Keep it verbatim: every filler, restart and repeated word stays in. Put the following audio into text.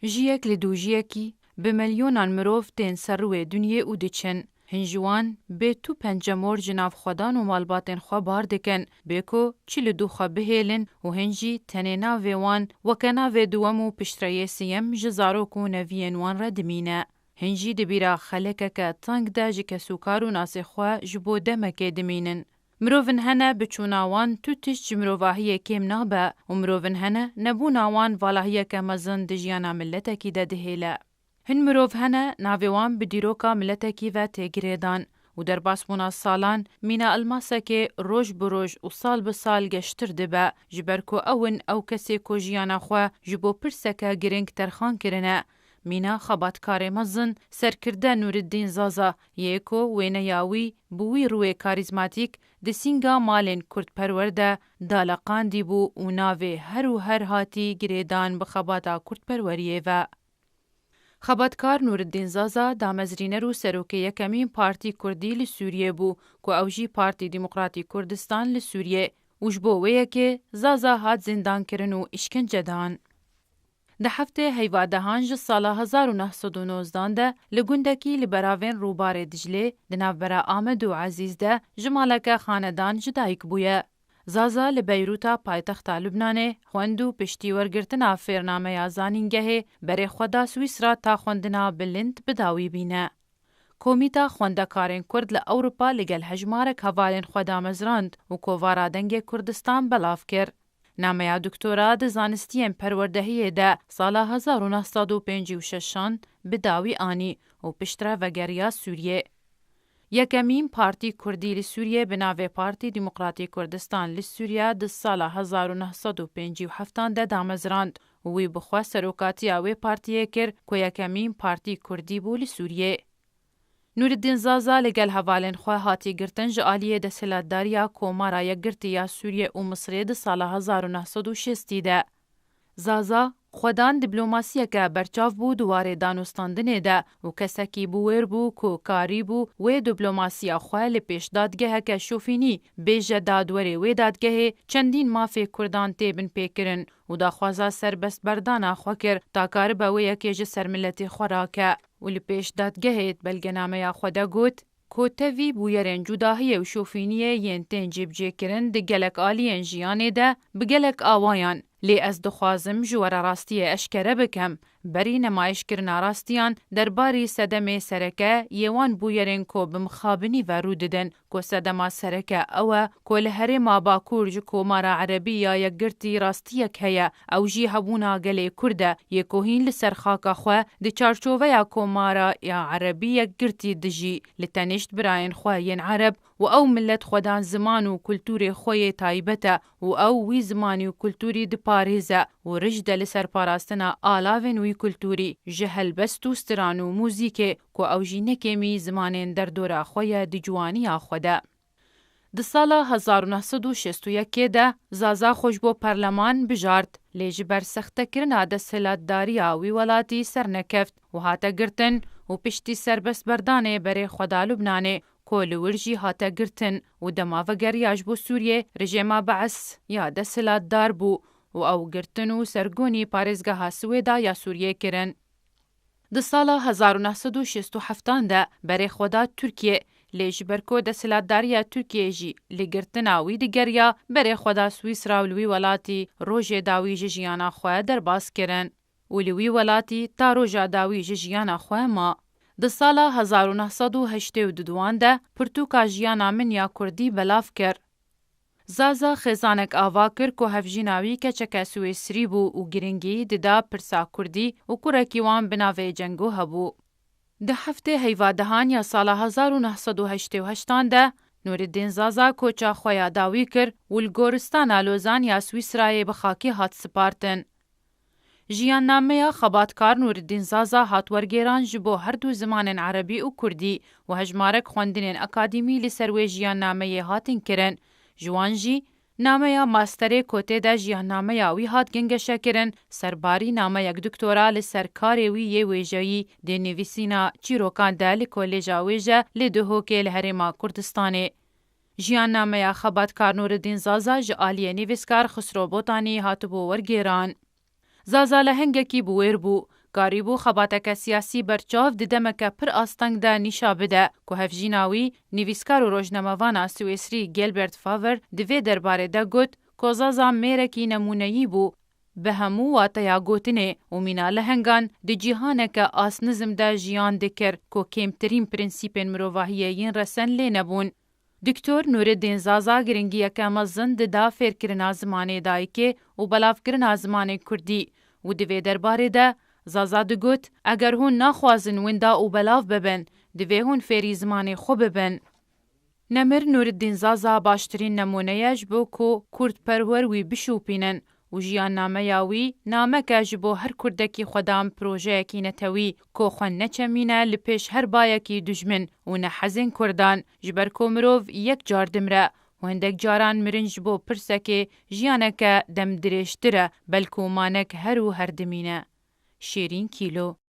Jiyek li dû jiyekî bi milyonan mirov tên ser rûyê dinyê û diçin. Hin ji wan bê tu pencemor ji nav xwedan û malbatên xwe bar dikin, bê ku çi li dû xwe bihêlin û hin jî tenê navê wan weke navê duwem û piştre yê siyem ji zarok û neviyên wan re dimîne. Hin jî di bîra xelekeke teng de ji kesûkar û nasê xwe ji bo demekê dimînin. Mirovin hene bi çûna wan tu tişt ji mirovahiyê kêm nabe û mirovin hene nebûna wan valahiyeke mezin di jiyana miletekî de dihêle. Hin mirov hene navê wan bi dîroka miletekî ve tê girêdan û derbasbûna salan mîna elmasekê roj bi roj û sal bi sal geştir dibe, ji ber ku ew in ew kesê ku jiyana xwe ji bo pirseke giring terxan kirine. Mîna xebatkarê mezin, serkirde Nûriddîn Zaza yê ku wêneya wî bi wî rûyê karîzmatîk di sînga malên kurdperwer de daleqandî bû û navê her û her hatî girêdan bi xebata kurdperweriyê ve. Xebatkar Nûriddîn Zaza damezrîner û serokê yekemîn partî kurdî li Sûriyê bû, ku ew jî Partî Demokratî Kurdistan li Sûriyê û ji bo wê yekê Zaza hat zindankirin û îşkence dan. Di heftê heyva dehan ji sala hezar û neh sed û nozdan de li gundekî li beravên rûbarê Diclê di navbera Amed û Ezîz de ji maleke xanedan ji dayik bûye. Zaza li Beyrûta paytexta Lubnanê xwend û piştî wergirtina fêrnameya zanîngehê berê xwe da Swîsra ta xwendina bilind bi dawî bîne. Komîta Xwendekarên Kurd li Ewropa li gel hejmarek hevalên xwe damezrand û Kovara Dengê Kurdistan belav kir. Nameya doktora di zanistiyên perwerdehiyê de sala hezar û neh sed û pêncî û şeşan bi dawî anî û piştre vegeriya Sûriyê. Yekemîn partî kurdî li Sûriyê bi navê Partî Demokratî Kurdistan li Sûriya di sala hezar û neh sed û pêncî û heftan de damezrand û wî bi xwe serokatiya wê partiyê kir ku yekemîn partî kurdî bû li Sûriyê. Nûriddîn Zaza li gel hevalên xwe hatî girtin ji aliyê desthilatdariya Komara Yekgirtî ya Sûriyê û Misirê di sala hezar û neh sed û şêstî de. Zaza, xwedan diplomasiyeke berçav bû di warê danûstandinê de û kesekî bi wêr bû ku karîbû wê diplomasiya xwe li pêş dadgeheke şofînî bêje dadwerê wê dadgehê çendîn mafê Kurdan tê binpêkirin û daxwaza serbestberdana xwe kir ta karibe wê yekê ji ser miletê xwe rake û li pêş dadgehê belgenameya xwe de got, ku tevî bûyerên cudahiyê û şofîniyê yên tên cêbicêkirin di gelek aliyên jiyanê de bi gelek awayan, lê ez dixwazim ji we re rastiyê eşkere bikim, berî nemayîşkirina rastiyan derbarî sedemê sereke yê wan bûyerên ku bi mixabinî ve rû didin, ku sedema sereke ew e ku li herêma Bakur ji Komara Erebî ya Yekgirtî rastiyek heye, ew jî hebûna gelê Kurd e, yê ku hîn li ser xaka xwe di çarçoveya Komara ya Erebî Yekgirtî dijî, li tenişt birayên xwe yên Ereb û ew milet xwedan ziman û kultûrê xwe yê taybet e û ew wî zimanî û kultûrî diparêze û rij de li ser parastina alavên wî kultûrî ji helbest û stiran û muzîkê ku ew jî ne kêmî zimanên derdora xwe ye di ciwaniya xwe de. Di sala hezar û neh sed û şêst û yekê de Zaza xwe ji bo perleman bijart, lê ji ber sextekirina desthilatdariya wî welatî sernekeft û hate girtin û piştî serbestberdanê berê xwe da Lubnanê, ku li wir jî hate girtin û dema vegeriya ji bo Sûriyê, rejêma Bees ya desthilatdar bû û ew girtin û sergonî parêzgeha Swêda ya Sûriyê kirin. Di sala hezar û neh sed û şêst û heftan de berê xwe da Tirkiyê, lê ji ber ku desthilatdariya Tirkiyê jî li girtina wî digeriya, berê xwe da Swîsra û li wî welatî rojê dawî ji jiyana xwe derbas kirin û li wî welatî ta roja dawî ji jiyana xwe ma. Di sala hezar û neh sed û heştê û duduan de pirtûka Jiyana Min ya Kurdî belav kir. Zaza xêzanek ava kir ku hevjîna wî keçeke Swêsrî bû û giringî dida pirsa Kurdî û kurekî wan bi navê Cengo hebû. Di heftê heyva dehan ya sala hezar û neh sed û heştê û heştan de Nûriddîn Zaza koça xwe ya dawî kir û li goristana Lozan ya Swîsrayê bi xakê hat sipartin. Jiyannameya xebatkar Nûriddîn Zaza hat wergêran ji bo her du zimanên erebî û kurdî û hejmarek xwendinên akademî li ser wê jiyannameyê hatin kirin. Ji wan jî nameya masterê ku tê de jiyannameya wî hat gengeşekirin, serbarî nameyek doktora li ser karê wî yê wêjeyî dê nivîsîna çîrokan de li Kolêja Wêje li Duhokê li Herêma Kurdistanê. Jiyannameya xebatkar Nûriddîn Zaza ji aliyê nivîskar Xisro Botanî hatibû wergêran. Zaza lehengekî bi wêr bû. Karîbû xebateke siyasî berçav di demeke pir asteng de nîşa bide ku hevjîna wî, nivîskar û rojnamevana Swêsrî Gilbert Favre di vê derbarê de got ku Zaza mêrekî nemûneyî bû, bi hemû wateya gotinê û mîna lehengan di cîhaneke asnizm de jiyan dikir ku kêmtirîn prensîpên mirovahiyê yên resen lê nebûn. Doktor Nûreddîn Zaza giringiyeke mezin dida fêrkirina zimanê dayikê û belavkirina zimanê kurdî û di vê derbarê de Zaza digot, eger hûn naxwazin winda û belav bibin, divê hûn fêrî zimanê xwe bibin. Nemir Nûreddîn Zaza baştirîn nemûne ye ji bo ku kurdperwer wî bişopînin û jiyannameya wî nameke ji bo her kurdekî xwedan projeyekî netewî ku xwe neçemîne li pêş her bayekî dijmin û nehezên kurdan, ji ber ku mirov yek car dimre û hindek caran mirin ji bo pirsekê jiyaneke demdirêjtir e, belkû manek her û her dimîne. Şêrîn Kîlo.